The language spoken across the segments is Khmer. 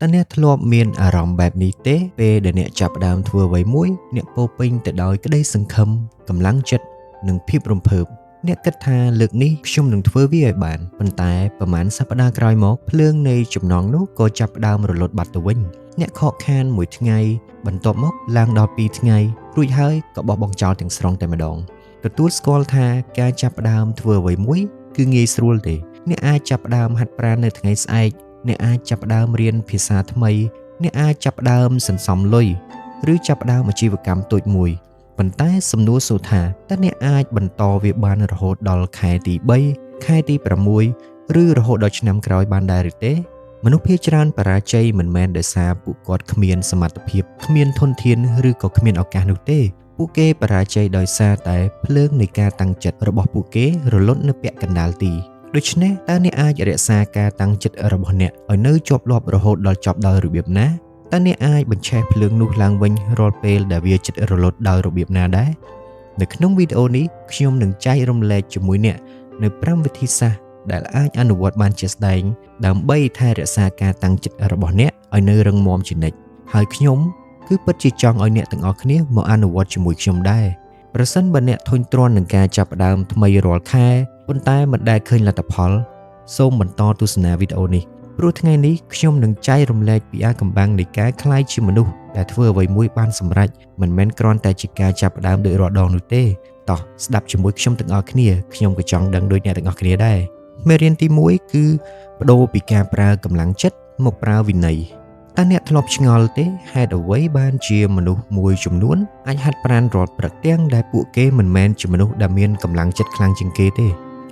តើអ្នកធ្លាប់មានអារម្មណ៍បែបនេះទេពេលដែលអ្នកចាប់ផ្ដើមធ្វើអ្វីមួយអ្នកពោរពេញទៅដោយក្តីសង្ឃឹមកម្លាំងចិត្តនិងភាពរំភើបអ្នកគិតថាលើកនេះខ្ញុំនឹងធ្វើវាឲ្យបានប៉ុន្តែប្រហែលសប្តាហ៍ក្រោយមកភ្លើងនៃចំណងនោះក៏ចាប់ផ្ដើមរលត់បាត់ទៅវិញអ្នកខកខានមួយថ្ងៃបន្ទាប់មកឡើងដល់2ថ្ងៃរួចហើយក៏បោះបង់ចោលទាំងស្រុងតែម្ដងទទួលស្គាល់ថាការចាប់ផ្ដើមធ្វើអ្វីមួយគឺងាយស្រួលទេអ្នកអាចចាប់ផ្ដើមហាត់ប្រាណនៅថ្ងៃស្អែកអ្នកអាចចាប់ផ្ដើមរៀនភាសាថ្មីអ្នកអាចចាប់ផ្ដើមសន្សំលុយឬចាប់ផ្ដើមអាជីវកម្មតូចមួយប៉ុន្តែសំណួរសួរថាតើអ្នកអាចបន្តវាបានរហូតដល់ខែទី3ខែទី6ឬរហូតដល់ឆ្នាំក្រោយបានដែរឬទេមនុស្សភាគច្រើនបរាជ័យមិនមែនដោយសារពួកគាត់គ្មានសមត្ថភាពគ្មានធនធានឬក៏គ្មានឱកាសនោះទេពួកគេបរាជ័យដោយសារតែភ្លើងនៃការតាំងចិត្តរបស់ពួកគេរលត់នៅពាក់កណ្ដាលទីដូច្នេះតើអ្នកអាចរក្សាការតាំងចិត្តរបស់អ្នកឲ្យនៅជាប់លាប់រហូតដល់ចប់ដោយរបៀបណាតើអ្នកអាចបញ្ឆេះភ្លើងនោះឡើងវិញរាល់ពេលដែលវាជិតរលត់ដោយរបៀបណាដែរនៅក្នុងវីដេអូនេះខ្ញុំនឹងចែករំលែកជាមួយអ្នកនៅ5វិធីសាស្ត្រដែលអាចអនុវត្តបានជាក់ស្ដែងដើម្បីថែរក្សាការតាំងចិត្តរបស់អ្នកឲ្យនៅរឹងមាំជានិច្ចហើយខ្ញុំគឺពិតជាចង់ឲ្យអ្នកទាំងអស់គ្នាមកអនុវត្តជាមួយខ្ញុំដែរប្រសិនបើអ្នកធុញទ្រាន់នឹងការចាប់ផ្ដើមថ្មីរាល់ខែប៉ុន្តែមិនដែលឃើញលទ្ធផលសូមបន្តទស្សនាវីដេអូនេះព្រោះថ្ងៃនេះខ្ញុំនឹងចែករំលែកពីអាកំបាំងនៃការក្លាយជាមនុស្សដែលធ្វើអ្វីមួយបានសម្រេចមិនមែនគ្រាន់តែជាការចាប់ផ្ដើមដោយរាល់ដងនោះទេតោះស្ដាប់ជាមួយខ្ញុំទាំងអស់គ្នាខ្ញុំក៏ចង់ដឹងដូចអ្នកទាំងអស់គ្នាដែរមេរៀនទី1គឺបដូរពីការប្រើកម្លាំងចិត្តមកប្រើវិន័យតើអ្នកធ្លាប់ឆ្ងល់ទេហេតុអ្វីបានជាមនុស្សមួយចំនួនអាចហាត់ប្រាណរាល់ព្រឹកទាំងដែលពួកគេមិនមែនជាមនុស្សដែលមានកម្លាំងចិត្តខ្លាំងជាងគេទេ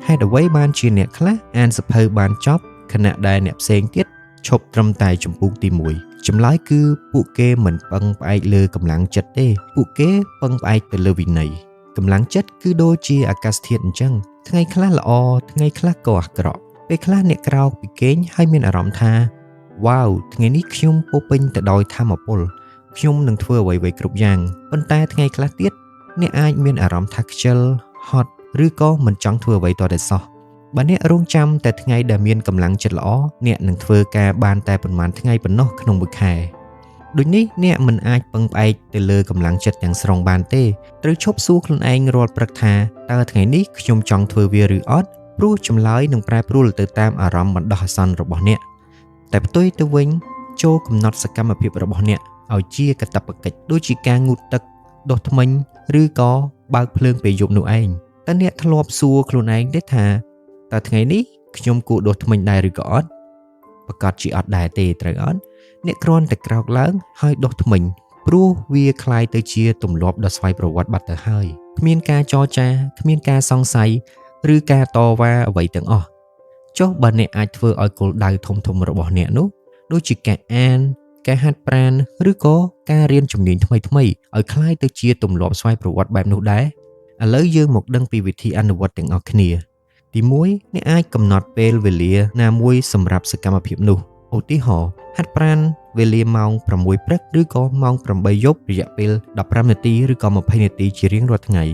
ហេតុអ្វីបានជាអ្នកខ្លះអានសៀវភៅបានចប់ខណៈដែលអ្នកផ្សេងទៀតឈប់ត្រឹមតែជំពូកទី1ចម្លើយគឺពួកគេមិនពឹងផ្អែកលើកម្លាំងចិត្តទេពួកគេពឹងផ្អែកទៅលើវិន័យកម្លាំងចិត្តគឺដូចជាអាកាសធាតុអញ្ចឹងថ្ងៃខ្លះល្អថ្ងៃខ្លះក៏អាក្រក់ពេលខ្លះអ្នកក្រោកពីគេងហើយមានអារម្មណ៍ថាវ៉ាវថ្ងៃនេះខ្ញុំពោពេញទៅដោយធម៌ពលខ្ញុំនឹងធ្វើអ្វីៗគ្រប់យ៉ាងប៉ុន្តែថ្ងៃខ្លះទៀតអ្នកអាចមានអារម្មណ៍ថាខ្ជិលហត់ឬក៏មិនចង់ធ្វើអ្វីទាល់តែសោះបើអ្នករងចាំតែថ្ងៃដែលមានកម្លាំងចិត្តល្អអ្នកនឹងធ្វើការបានតែប៉ុន្មានថ្ងៃប៉ុណ្ណោះក្នុងមួយខែដូចនេះអ្នកមិនអាចពឹងផ្អែកទៅលើកម្លាំងចិត្តទាំងស្រុងបានទេត្រូវឈប់សួរខ្លួនឯងរាល់ព្រឹកថាតើថ្ងៃនេះខ្ញុំចង់ធ្វើវាឬអត់ព្រោះចម្លើយនឹងប្រែប្រួលទៅតាមអារម្មណ៍បណ្ដោះអាសន្នរបស់អ្នកតែផ្ទុយទៅវិញចូលកំណត់សកម្មភាពរបស់អ្នកឲ្យជាកាតព្វកិច្ចដូចជាការងូតទឹកដុសធ្មេញឬក៏បើកភ្លើងពេលយប់នោះឯងតើអ្នកធ្លាប់សួរខ្លួនឯងទេថាតើថ្ងៃនេះខ្ញុំគួរដុសធ្មេញដែរឬក៏អត់ប្រាកដជាអត់ដែរទេត្រូវអត់អ្នកគ្រាន់តែក្រោកឡើងហើយដុសធ្មេញព្រោះវាក្លាយទៅជាទម្លាប់ដ៏ស្វ័យប្រវត្តិបាត់ទៅហើយគ្មានការចរចាគ្មានការសង្ស័យឬការតវ៉ាអ្វីទាំងអស់ចុះបើអ្នកអាចធ្វើឲ្យគោលដៅធំៗរបស់អ្នកនោះដូចជាការអានការហាត់ប្រាណឬក៏ការរៀនជំនាញថ្មីៗឲ្យក្លាយទៅជាទម្លាប់ស្វ័យប្រវត្តិបែបនោះដែរឥឡូវយើងមកដឹងពីវិធីអនុវត្តទាំងអស់គ្នាទី1អ្នកអាចកំណត់ពេលវេលាណាមួយសម្រាប់សកម្មភាពនោះឧទាហរណ៍ហាត់ប្រាណវេលាម៉ោង6ព្រឹកឬក៏ម៉ោង8យប់រយៈពេល15នាទីឬក៏20នាទីជារៀងរាល់ថ្ងៃ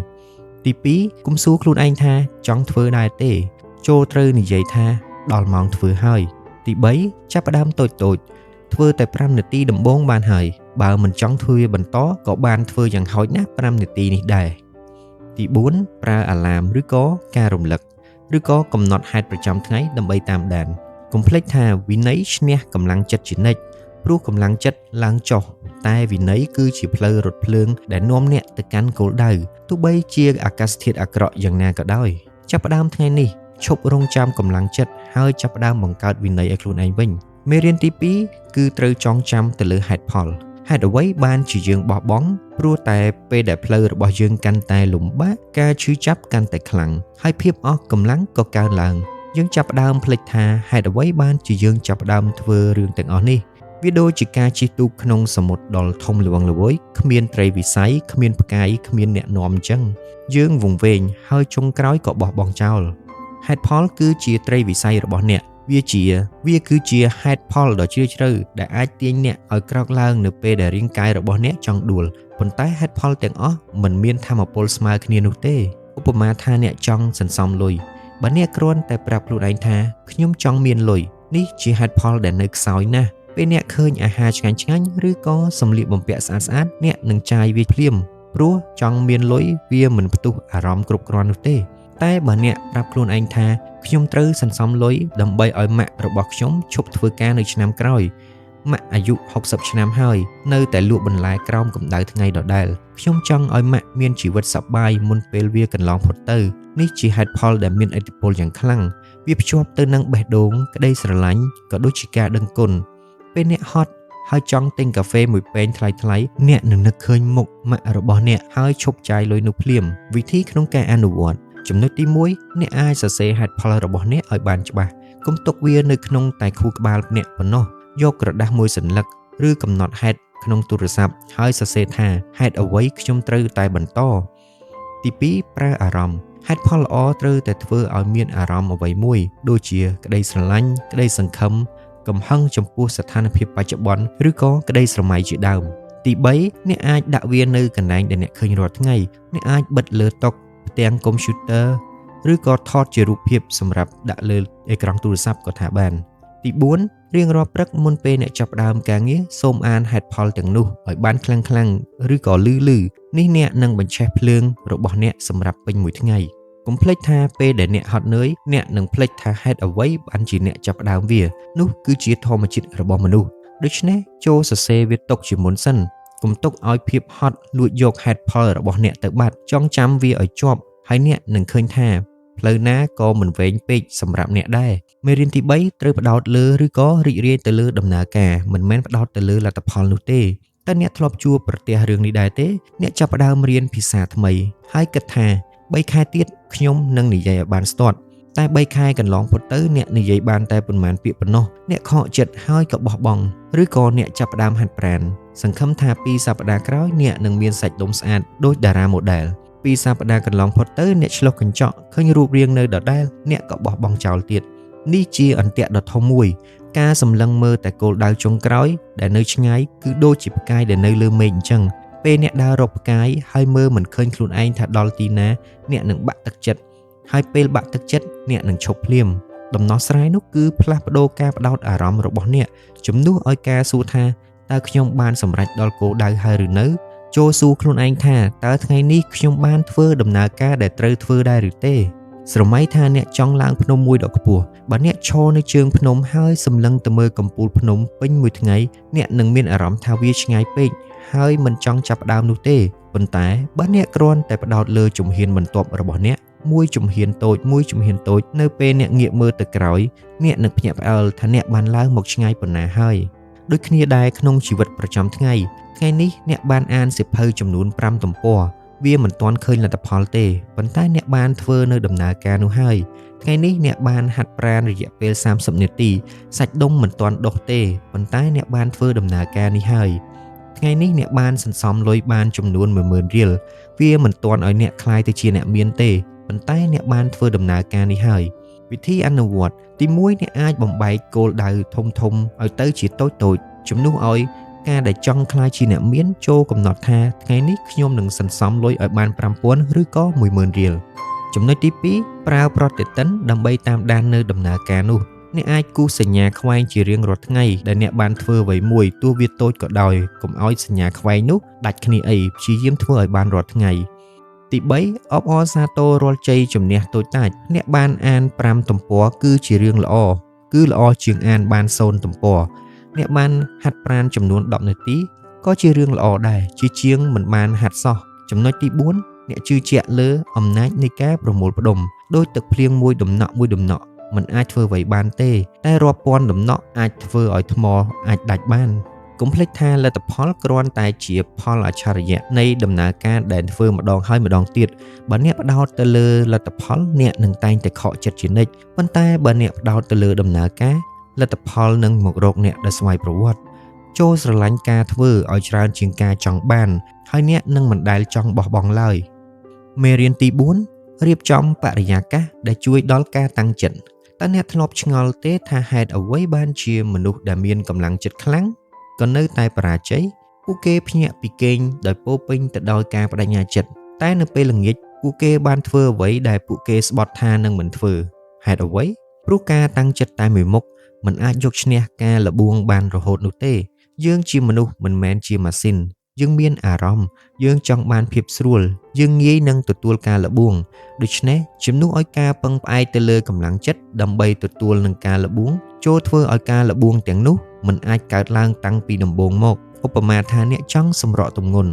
ទី2កុំសួរខ្លួនឯងថាចង់ធ្វើដែរទេចូលត្រូវនិយាយថាដល់ម៉ោងធ្វើហើយទី3ចាប់ផ្ដើមតូចតូចធ្វើតែ5នាទីដំបូងបានហើយបើមិនចង់ធ្វើវាបន្តក៏បានធ្វើយ៉ាងហោចណាស់5នាទីនេះដែរទី4ប្រើអាឡាមឬក៏ការរំលឹកឬក៏កំណត់ហេតុប្រចាំថ្ងៃដើម្បីតាមដានកុំភ្លេចថាវិន័យឈ្នះកម្លាំងចិត្តជានិច្ចព្រោះកម្លាំងចិត្តឡើងចុះតែវិន័យគឺជាផ្លូវរថភ្លើងដែលនាំអ្នកទៅកាន់គោលដៅទោះបីជាអាកាសធាតុអាក្រក់យ៉ាងណាក៏ដោយចាប់ផ្ដើមថ្ងៃនេះឈប់រងចាំកម្លាំងចិត្តហើយចាប់ផ្ដើមបង្កើតវិន័យឲ្យខ្លួនឯងវិញមេរៀនទី2គឺត្រូវចងចាំទៅលើហេតុផលហេតុអ្វីបានជាយើងបោះបង់ព្រោះតែពេលដែលផ្លូវរបស់យើងកាន់តែលំបាកការឈឺចាប់កាន់តែខ្លាំងហើយភាពអស់កម្លាំងក៏កើនឡើងយើងចាប់ផ្ដើមភ្លេចថាហេតុអ្វីបានជាយើងចាប់ផ្ដើមធ្វើរឿងទាំងអស់នេះវាដូចជាការជិះទូកក្នុងសមុទ្រដ៏ធំល្វឹងល្វើយគ្មានត្រីវិស័យគ្មានផ្កាយគ្មានអ្នកនាំអញ្ចឹងយើងវង្វេងហើយចុងក្រោយក៏បោះបង់ចោលហេតុផលគឺជាត្រីវិស័យរបស់អ្នកវាគឺជាហេតុផលដ៏ជ្រាលជ្រៅដែលអាចទាញអ្នកឲ្យក្រោកឡើងនៅពេលដែលរាងកាយរបស់អ្នកចង់ដួលប៉ុន្តែហេតុផលទាំងអស់មិនមានថាមពលស្មើគ្នានោះទេឧបមាថាអ្នកចង់សន្សំលុយបើអ្នកគ្រាន់តែប្រាប់ខ្លួនឯងថាខ្ញុំចង់មានលុយនេះជាហេតុផលដែលនៅខ្សោយណាស់ ពេលអ្នកឃើញអាហារឆ្ងាញ់ៗឬក៏សម្លៀកបំពាក់ស្អាតៗអ្នកនឹងចាយវាភ្លាមព្រោះចង់មានលុយវាមិនផ្ទុះអារម្មណ៍គ្រប់គ្រាន់នោះទេតែបើអ្នកប្រាប់ខ្លួនឯងថាខ្ញុំត្រូវសន្សំលុយដើម្បីឲ្យម៉ាក់របស់ខ្ញុំឈប់ធ្វើការនៅឆ្នាំក្រោយម៉ាក់អាយុ60ឆ្នាំហើយនៅតែលក់បន្លែក្រោមកម្ដៅថ្ងៃដដែលខ្ញុំចង់ឲ្យម៉ាក់មានជីវិតសប្បាយមុនពេលវាកន្លងផុតទៅនេះជាហេតុផលដែលមានឥទ្ធិពលយ៉ាងខ្លាំងវាភ្ជាប់ទៅនឹងបេះដូងក្តីស្រឡាញ់ក៏ដូចជាការដឹងគុណពេលអ្នកហត់ហើយចង់ទិញកាហ្វេមួយពែងថ្លៃៗអ្នកនឹងនឹកឃើញមុខម៉ាក់របស់អ្នកហើយឈប់ចាយលុយនោះភ្លាមវិធីក្នុងការអនុវត្តចំណុចទី1អ្នកអាចសរសេរហេតុផលរបស់អ្នកឲ្យបានច្បាស់កុំទុកវានៅក្នុងតែខួរក្បាលអ្នកប៉ុណ្ណោះយកក្រដាសមួយសន្លឹកឬកំណត់ហេតុក្នុងទូរស័ព្ទហើយសរសេរថាហេតុអ្វីខ្ញុំត្រូវតែបន្តទី2ប្រើអារម្មណ៍ហេតុផលល្អត្រូវតែធ្វើឲ្យមានអារម្មណ៍អ្វីមួយដូចជាក្តីស្រឡាញ់ក្តីសង្ឃឹមកំហឹងចំពោះស្ថានភាពបច្ចុប្បន្នឬក៏ក្តីស្រមៃជាដើមទី3អ្នកអាចដាក់វានៅកន្លែងដែលអ្នកឃើញរាល់ថ្ងៃអ្នកអាចបិទលើតុផ្ទាំងកុំព្យូទ័រឬក៏ថតជារូបភាពសម្រាប់ដាក់លើអេក្រង់ទូរស័ព្ទក៏ថាបានទី4រៀងរាល់ព្រឹកមុនពេលអ្នកចាប់ផ្ដើមការងារសូមអានហេតុផលទាំងនោះឲ្យបានខ្លាំងៗឬក៏លឺៗនេះអ្នកនឹងបញ្ឆេះភ្លើងរបស់អ្នកសម្រាប់ពេញមួយថ្ងៃកុំភ្លេចថាពេលដែលអ្នកហត់នឿយអ្នកនឹងភ្លេចថាហេតុអ្វីបានជាអ្នកចាប់ផ្ដើមវានោះគឺជាធម្មជាតិរបស់មនុស្សដូច្នេះចូលសរសេរវាទុកជាមុនសិនកុំទុកឲ្យភាពហត់លួចយកហេតុផលរបស់អ្នកទៅបាត់ចងចាំវាឲ្យជាប់ហើយអ្នកនឹងឃើញថាផ្លូវណាក៏មិនវែងពេកសម្រាប់អ្នកដែរមេរៀនទី3ត្រូវផ្ដោតលើឬក៏រីករាយទៅលើដំណើរការមិនមែនផ្ដោតទៅលើលទ្ធផលនោះទេតើអ្នកធ្លាប់ជួបប្រទះរឿងនេះដែរទេអ្នកចាប់ផ្ដើមរៀនភាសាថ្មីហើយគិតថា3ខែទៀតខ្ញុំនឹងនិយាយឲ្យបានស្ទាត់តែ3ខែកន្លងផុតទៅអ្នកនិយាយបានតែប៉ុន្មានពាក្យប៉ុណ្ណោះអ្នកខកចិត្តហើយក៏បោះបង់ឬក៏អ្នកចាប់ផ្ដើមហាត់ប្រាណសង្ឃឹមថា2សប្តាហ៍ក្រោយអ្នកនឹងមានសាច់ដុំស្អាតដូចតារាម៉ូដែល2សប្តាហ៍កន្លងផុតទៅអ្នកឆ្លុះកញ្ចក់ឃើញរូបរាងនៅដដែលអ្នកក៏បោះបង់ចោលទៀតនេះជាអន្ទាក់ដ៏ធំមួយការសម្លឹងមើលតែគោលដៅចុងក្រោយដែលនៅឆ្ងាយគឺដូចជាផ្កាយដែលនៅលើមេឃអញ្ចឹងពេលអ្នកដើររកផ្កាយហើយមើលមិនឃើញខ្លួនឯងថាដល់ទីណាអ្នកនឹងបាក់ទឹកចិត្តហើយពេលបាក់ទឹកចិត្តអ្នកនឹងឈប់ភ្លាមដំណោះស្រាយនោះគឺផ្លាស់ប្ដូរការផ្ដោតអារម្មណ៍របស់អ្នកជំនួសឲ្យការសួរថាតើខ្ញុំបានសម្រេចដល់គោលដៅហើយឬនៅចូលសួរខ្លួនឯងថាតើថ្ងៃនេះខ្ញុំបានធ្វើដំណើរការដែលត្រូវធ្វើដែរឬទេស្រមៃថាអ្នកចង់ឡើងភ្នំមួយដ៏ខ្ពស់បើអ្នកឈរនៅជើងភ្នំហើយសម្លឹងទៅមើលកំពូលភ្នំពេញមួយថ្ងៃអ្នកនឹងមានអារម្មណ៍ថាវាឆ្ងាយពេកហើយមិនចង់ចាប់ផ្ដើមនោះទេប៉ុន្តែបើអ្នកគ្រាន់តែផ្ដោតលើជំហានបន្ទាប់របស់អ្នកមួយជំហានតូចមួយជំហានតូចនៅពេលអ្នកងាកមើលទៅក្រោយអ្នកនឹងភ្ញាក់ផ្អើលថាអ្នកបានឡើងមកឆ្ងាយប៉ុណ្ណាហើយដូចគ្នាដែរក្នុងជីវិតប្រចាំថ្ងៃថ្ងៃនេះអ្នកបានអានសៀវភៅចំនួន5ទំព័រវាមិនទាន់ឃើញលទ្ធផលទេប៉ុន្តែអ្នកបានធ្វើនៅដំណើរការនោះហើយថ្ងៃនេះអ្នកបានហាត់ប្រាណរយៈពេល30នាទីសាច់ដុំមិនទាន់ដុះទេប៉ុន្តែអ្នកបានធ្វើដំណើរការនេះហើយថ្ងៃនេះអ្នកបានសន្សំលុយបានចំនួន10000រៀលវាមិនទាន់ឲ្យអ្នកក្លាយទៅជាអ្នកមានទេប៉ុន្តែអ្នកបានធ្វើដំណើរការនេះហើយវិធីអនុវត្តទី1អ្នកអាចបំបែកគោលដៅធំៗឲ្យទៅជាតូចៗជំនួសឲ្យការដែលចង់ក្លាយជាអ្នកមានចូលកំណត់ថាថ្ងៃនេះខ្ញុំនឹងសន្សំលុយឲ្យបាន5000ឬក៏10000រៀលចំណុចទី2ប្រើប្រតិទិនដើម្បីតាមដាននៅដំណើរការនោះអ្នកអាចគូសសញ្ញាខ្វែងជារៀងរាល់ថ្ងៃដែលអ្នកបានធ្វើអ្វីមួយទោះវាតូចក៏ដោយកុំឲ្យសញ្ញាខ្វែងនោះដាច់គ្នាអីព្យាយាមធ្វើឲ្យបានរាល់ថ្ងៃទី3អបអរសាទររាល់ជ័យជំនះតូចតាចអ្នកបានអាន5ទំព័រគឺជារឿងល្អគឺល្អជាងអានបាន0ទំព័រអ្នកបានហាត់ប្រាណចំនួន10នាទីក៏ជារឿងល្អដែរជាជាងមិនបានហាត់សោះចំណុចទី4អ្នកជឿជាក់លើអំណាចនៃការប្រមូលផ្ដុំដោយទឹកភ្លៀងមួយដំណក់មួយដំណក់មិនអាចធ្វើអ្វីបានទេតែរាប់ពាន់ដំណក់អាចធ្វើឲ្យថ្មអាចដាច់បានកុំភ្លេចថាលទ្ធផលគ្រាន់តែជាផលអច្ឆរិយៈនៃដំណើរការដែលធ្វើម្ដងហើយម្ដងទៀតបើអ្នកផ្ដោតទៅលើលទ្ធផលអ្នកនឹងតែងតែខកចិត្តជានិច្ចប៉ុន្តែបើអ្នកផ្ដោតទៅលើដំណើរការលទ្ធផលនឹងមករកអ្នកដែលស្វ័យប្រវត្តិចូលស្រឡាញ់ការធ្វើឲ្យច្រើនជាងការចង់បានហើយអ្នកនឹងមិនដែលចង់បោះបង់ឡើយមេរៀនទី4រៀបចំបរិយាកាសដែលជួយដល់ការតាំងចិត្តតើអ្នកធ្លាប់ឆ្ងល់ទេថាហេតុអ្វីបានជាមនុស្សដែលមានកម្លាំងចិត្តខ្លាំងក៏នៅតែបរាជ័យពួកគេភ្ញាក់ពីគេងដោយពោពេញទៅដោយការបដិញ្ញាចិត្តតែនៅពេលល្ងាចពួកគេបានធ្វើអ្វីដែលពួកគេស្បត់ថានឹងមិនធ្វើហេតុអ្វី ព្រោះការតាំងចិត្តតែមួយមុខមិនអាចយកឈ្នះការល្បួងបានរហូតនោះទេយើងជាមនុស្សមិនមែនជាម៉ាស៊ីនយើងមានអារម្មណ៍យើងចង់បានភាពស្រួលយើងងាយនឹងទទួលការល្បួងដូច្នេះជំនួសឲ្យការពឹងផ្អែកទៅលើកម្លាំងចិត្តដើម្បីទទួលនឹងការល្បួងចូលធ្វើឲ្យការល្បួងទាំងនោះមិនអាចកើតឡើងតាំងពីដំបូងមកឧបមាថាអ្នកចង់សម្រកទម្ងន់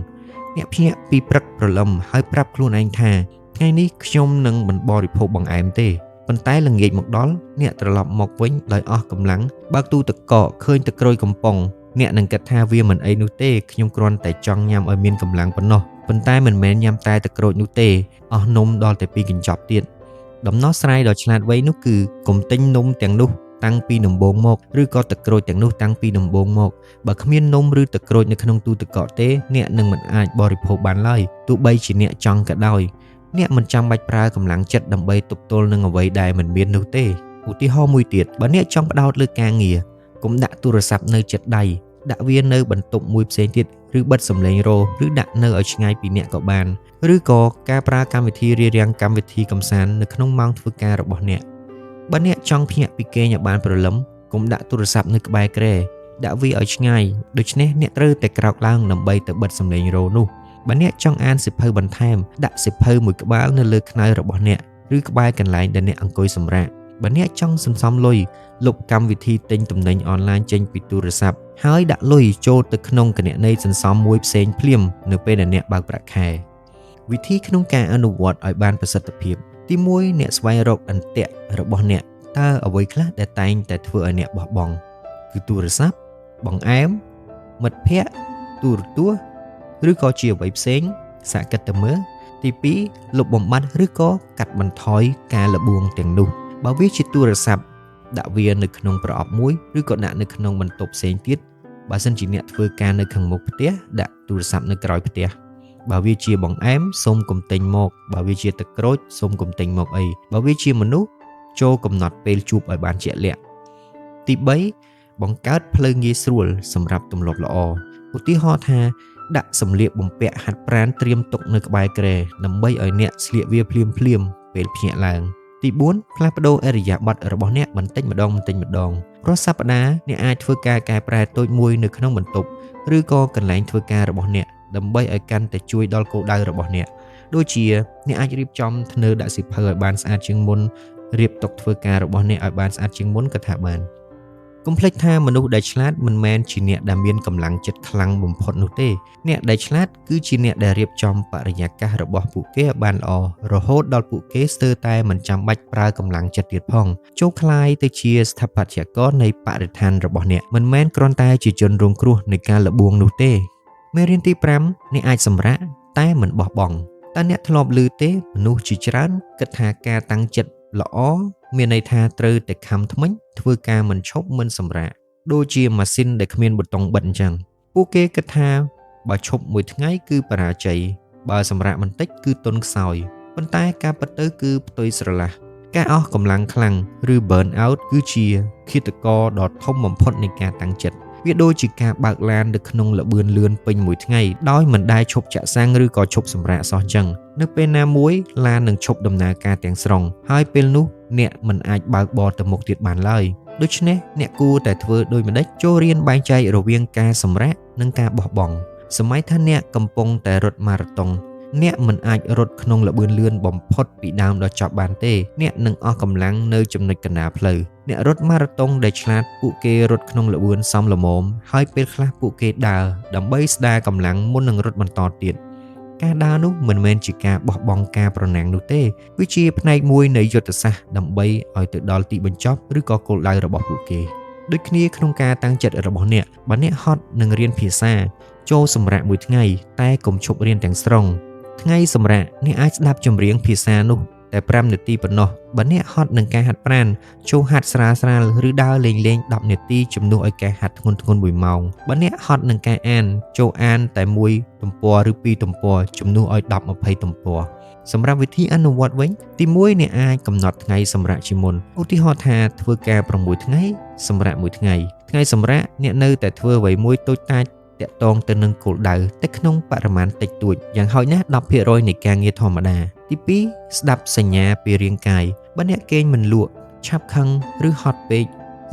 អ្នកភ្ញាក់ពីព្រឹកព្រលឹមហើយប្រាប់ខ្លួនឯងថាថ្ងៃនេះខ្ញុំនឹងមិនបរិភោគបង្អែមទេប៉ុន្តែល្ងាចមកដល់អ្នកត្រឡប់មកវិញដោយអស់កម្លាំងបើកទូទឹកកកឃើញទឹកក្រូចកំប៉ុងអ្នកនឹងគិតថាវាមិនអីនោះទេខ្ញុំគ្រាន់តែចង់ញ៉ាំឲ្យមានកម្លាំងប៉ុណ្ណោះប៉ុន្តែមិនមែនញ៉ាំតែទឹកក្រូចនោះទេអស់នំដល់តែពីរកញ្ចប់ទៀតដំណោះស្រាយដ៏ឆ្លាតវៃនោះគឺកុំទិញនំទាំងនោះតាំងពីដំបូងមកឬក៏ទឹកក្រូចទាំងនោះតាំងពីដំបូងមកបើគ្មាននំឬទឹកក្រូចនៅក្នុងទូទឹកកកទេអ្នកនឹងមិនអាចបរិភោគបានឡើយទោះបីជាអ្នកចង់ក៏ដោយអ្នកមិនចាំបាច់ប្រើកម្លាំងចិត្តដើម្បីទប់ទល់នឹងអ្វីដែលមិនមាននោះទេឧទាហរណ៍មួយទៀតបើអ្នកចង់ផ្ដោតលើការងារកុំដាក់ទូរស័ព្ទនៅជិតដៃដាក់វានៅបន្ទប់មួយផ្សេងទៀតឬបិទសំឡេងរោឬដាក់នៅឲ្យឆ្ងាយពីអ្នកក៏បានឬក៏ការប្រើកម្មវិធីរារាំងកម្មវិធីកម្សាន្តនៅក្នុងម៉ោងធ្វើការរបស់អ្នកបើអ្នកចង់ភ្ញាក់ពីគេងឲ្យបានព្រលឹមកុំដាក់ទូរស័ព្ទនៅក្បែរគ្រែដាក់វាឲ្យឆ្ងាយដូច្នេះអ្នកត្រូវតែក្រោកឡើងដើម្បីទៅបិទសំឡេងរោនោះបើអ្នកចង់អានសៀវភៅបន្ថែមដាក់សៀវភៅមួយក្បាលនៅលើខ្នើយរបស់អ្នកឬក្បែរកន្លែងដែលអ្នកអង្គុយសម្រាកបើអ្នកចង់សន្សំលុយលុបកម្មវិធីទិញទំនិញអនឡាញចេញពីទូរស័ព្ទហើយដាក់លុយចូលទៅក្នុងគណនីសន្សំមួយផ្សេងភ្លាមនៅពេលដែលអ្នកបើកប្រាក់ខែវិធីក្នុងការអនុវត្តឲ្យបានប្រសិទ្ធភាពទី1អ្នកស្វែងរកអន្ទាក់របស់អ្នកតើអ្វីខ្លះដែលតែងតែធ្វើឲ្យអ្នកបោះបង់គឺទូរស័ព្ទបង្អែមមិត្តភ័ក្តិទូរទស្សន៍ឬក៏ជាអ្វីផ្សេងសាកគិតទៅមើលទី2លុបបំបាត់ឬក៏កាត់បន្ថយការល្បួងទាំងនោះបើវាជាទូរស័ព្ទដាក់វានៅក្នុងប្រអប់មួយឬក៏ដាក់នៅក្នុងបន្ទប់ផ្សេងទៀតបើសិនជាអ្នកធ្វើការនៅខាងមុខផ្ទះដាក់ទូរស័ព្ទនៅក្រោយផ្ទះបើវាជាបង្អែមសូមកុំទិញមកបើវាជាទឹកក្រូចសូមកុំទិញមកអីបើវាជាមនុស្សចូលកំណត់ពេលជួបឲ្យបានជាក់លាក់ទី3បង្កើតផ្លូវងាយស្រួលសម្រាប់ទម្លាប់ល្អឧទាហរណ៍ថាដាក់សម្លៀកបំពាក់ហាត់ប្រាណត្រៀមទុកនៅក្បែរគ្រែដើម្បីឲ្យអ្នកស្លៀកវាភ្លាមភ្លាមពេលភ្ញាក់ឡើងទី4ផ្លាស់ប្ដូរឥរិយាបថរបស់អ្នកបន្តិចម្ដងបន្តិចម្ដងរាល់សប្តាហ៍អ្នកអាចធ្វើការកែប្រែតូចមួយនៅក្នុងបន្ទប់ឬក៏កន្លែងធ្វើការរបស់អ្នកដើម្បីឲ្យកាន់តែជួយដល់គោលដៅរបស់អ្នកដូចជាអ្នកអាចរៀបចំធ្នើដាក់សៀវភៅឲ្យបានស្អាតជាងមុនរៀបតុធ្វើការរបស់អ្នកឲ្យបានស្អាតជាងមុនក៏ថាបានកុំភ្លេចថាមនុស្សដែលឆ្លាតមិនមែនជាអ្នកដែលមានកម្លាំងចិត្តខ្លាំងបំផុតនោះទេអ្នកដែលឆ្លាតគឺជាអ្នកដែលរៀបចំបរិយាកាសរបស់ពួកគេឲ្យបានល្អរហូតដល់ពួកគេស្ទើរតែមិនចាំបាច់ប្រើកម្លាំងចិត្តទៀតផងចូលក្លាយទៅជាស្ថាបត្យករនៃបរិស្ថានរបស់អ្នកមិនមែនគ្រាន់តែជាជនរងគ្រោះនៃការល្បួងនោះទេមេរៀនទី5អ្នកអាចសម្រាកតែមិនបោះបង់តើអ្នកធ្លាប់ឮទេមនុស្សជាច្រើនគិតថាការតាំងចិត្តល្អមានន័យថាត្រូវតែខំថ្មិញធ្វើការមិនឈប់មិនសម្រាកដូចជាម៉ាស៊ីនដែលគ្មានប៊ូតុងបិទអញ្ចឹងពួកគេគិតថាបើឈប់មួយថ្ងៃគឺបរាជ័យបើសម្រាកបន្តិចគឺទន់ខ្សោយប៉ុន្តែការពិតទៅគឺផ្ទុយស្រឡះការអស់កម្លាំងខ្លាំងឬ burn out គឺជាឃាតករដ៏ធំបំផុតនៃការតាំងចិត្តវាដូចជាការបើកឡាននៅក្នុងល្បឿនលឿនពេញមួយថ្ងៃដោយមិនដែលឈប់ចាក់សាំងឬក៏ឈប់សម្រាកសោះចឹងនៅពេលណាមួយឡាននឹងឈប់ដំណើរការទាំងស្រុងហើយពេលនោះអ្នកមិនអាចបើកបរទៅមុខទៀតបានឡើយដូច្នេះអ្នកគួរតែធ្វើដូចម្តេចចូលរៀនបែងចែករវាងការសម្រាកនិងការបោះបង់សម័យថាអ្នកកំពុងតែរត់ម៉ារ៉ាតុងអ្នកមិនអាចរត់ក្នុងល្បឿនលឿនបំផុតពីដើមដល់ចប់បានទេអ្នកនឹងអស់កម្លាំងនៅចំណុចកណ្ដាលផ្លូវអ្នករត់ម៉ារ៉ាតុងដែលឆ្លាតពួកគេរត់ក្នុងល្បឿនសមល្មមហើយពេលខ្លះពួកគេដើរដើម្បីស្ដារកម្លាំងមុននឹងរត់បន្តទៀតការដើរនោះមិនមែនជាការបោះបង់ការប្រណាំងនោះទេវាជាផ្នែកមួយនៃយុទ្ធសាស្ត្រដើម្បីឲ្យទៅដល់ទីបញ្ចប់ឬក៏គោលដៅរបស់ពួកគេដូចគ្នាក្នុងការតាំងចិត្តរបស់អ្នកបើអ្នកហត់នឹងរៀនភាសាចូលសម្រាកមួយថ្ងៃតែកុំឈប់រៀនទាំងស្រុងថ្ងៃសម្រាកអ្នកអាចស្ដាប់ចម្រៀងភាសានោះតែ5នាទីប៉ុណ្ណោះបើអ្នកហត់នឹងការហាត់ប្រាណចូលហាត់ស្រាលស្រាលឬដើរលេងលេង10នាទីជំនួសឲ្យការហាត់ធ្ងន់ធ្ងរ1ម៉ោងបើអ្នកហត់នឹងការអានចូលអានតែមួយទំព័រឬពីរទំព័រជំនួសឲ្យ10 20ទំព័រសម្រាប់វិធីអនុវត្តវិញទី1អ្នកអាចកំណត់ថ្ងៃសម្រាកជាមុនឧទាហរណ៍ថាធ្វើការ6ថ្ងៃសម្រាក1ថ្ងៃថ្ងៃសម្រាកអ្នកនៅតែធ្វើអ្វីមួយតូចតាចទាក់ទងទៅនឹងគោលដៅតែក្នុងបរិមាណតិចតួចយ៉ាងហោចណាស់ 10% នៃការងារធម្មតាទី2ស្ដាប់សញ្ញាពីរាងកាយបើអ្នកគេងមិនលក់ ឆាប់ខឹងឬហត់ពេក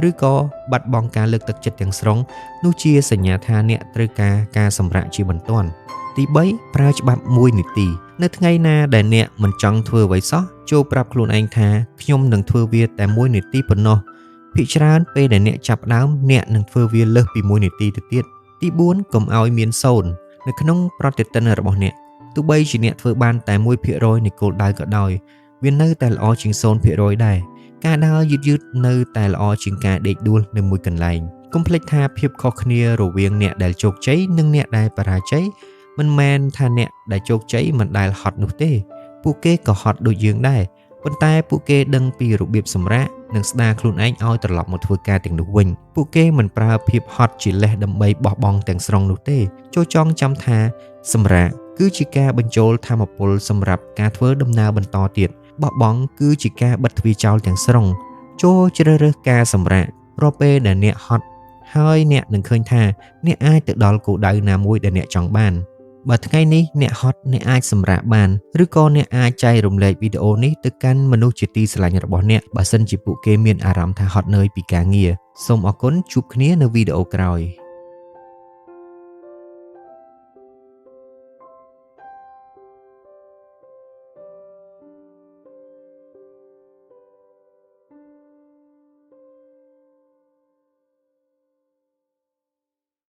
ឬក៏បាត់បង់ការលើកទឹកចិត្តទាំងស្រុងនោះជាសញ្ញាថាអ្នកត្រូវការការសម្រាកជាបន្ទាន់ទី3ប្រើច្បាប់1នាទីនៅថ្ងៃណាដែលអ្នកមិនចង់ធ្វើអ្វីសោះចូលប្រាប់ខ្លួនឯងថាខ្ញុំនឹងធ្វើវាតែ1នាទីប៉ុណ្ណោះភាគច្រើនពេលដែលអ្នកចាប់ផ្ដើមអ្នកនឹងធ្វើវាលើសពី1នាទីទៅទៀតទី4កុំឲ្យមាន0នៅក្នុងប្រតិទិនរបស់អ្នកទោះបីជាអ្នកធ្វើបានតែ1%នៃគោលដៅក៏ដោយវានៅតែល្អជាង0%ដែរការដើរយឺតៗនៅតែល្អជាងការដេកដួលនៅមួយកន្លែងកុំភ្លេចថាភាពខុសគ្នារវាងអ្នកដែលជោគជ័យនិងអ្នកដែលបរាជ័យមិនមែនថាអ្នកដែលជោគជ័យមិនដែលហត់នោះទេពួកគេក៏ហត់ដូចយើងដែរប៉ុន្តែពួកគេដឹងពីរបៀបសម្រាកនិងស្ដារខ្លួនឯងឲ្យត្រឡប់មកធ្វើការទាំងនោះវិញពួកគេមិនប្រើភាពហត់ជាលេសដើម្បីបោះបង់ទាំងស្រុងនោះទេចូលចងចាំថាសម្រាកគឺជាការបញ្ចូលធម៌ពលសម្រាប់ការធ្វើដំណើរបន្តទៀតបោះបង់គឺជាការបិទទ្វារចោលទាំងស្រុងចូលជ្រើសរើសការសម្រាករាល់ពេលដែលអ្នកហត់ហើយអ្នកនឹងឃើញថាអ្នកអាចទៅដល់គោលដៅណាមួយដែលអ្នកចង់បានបើថ្ងៃនេះអ្នកហត់អ្នកអាចសម្រាកបានឬក៏អ្នកអាចចែករំលែកវីដេអូនេះទៅកាន់មនុស្សជាទីស្រឡាញ់របស់អ្នកបើសិនជាពួកគេមានអារម្មណ៍ថាហត់នឿយពីការងារសូមអរគុណជួបគ្នានៅវីដេអូក្រោយ។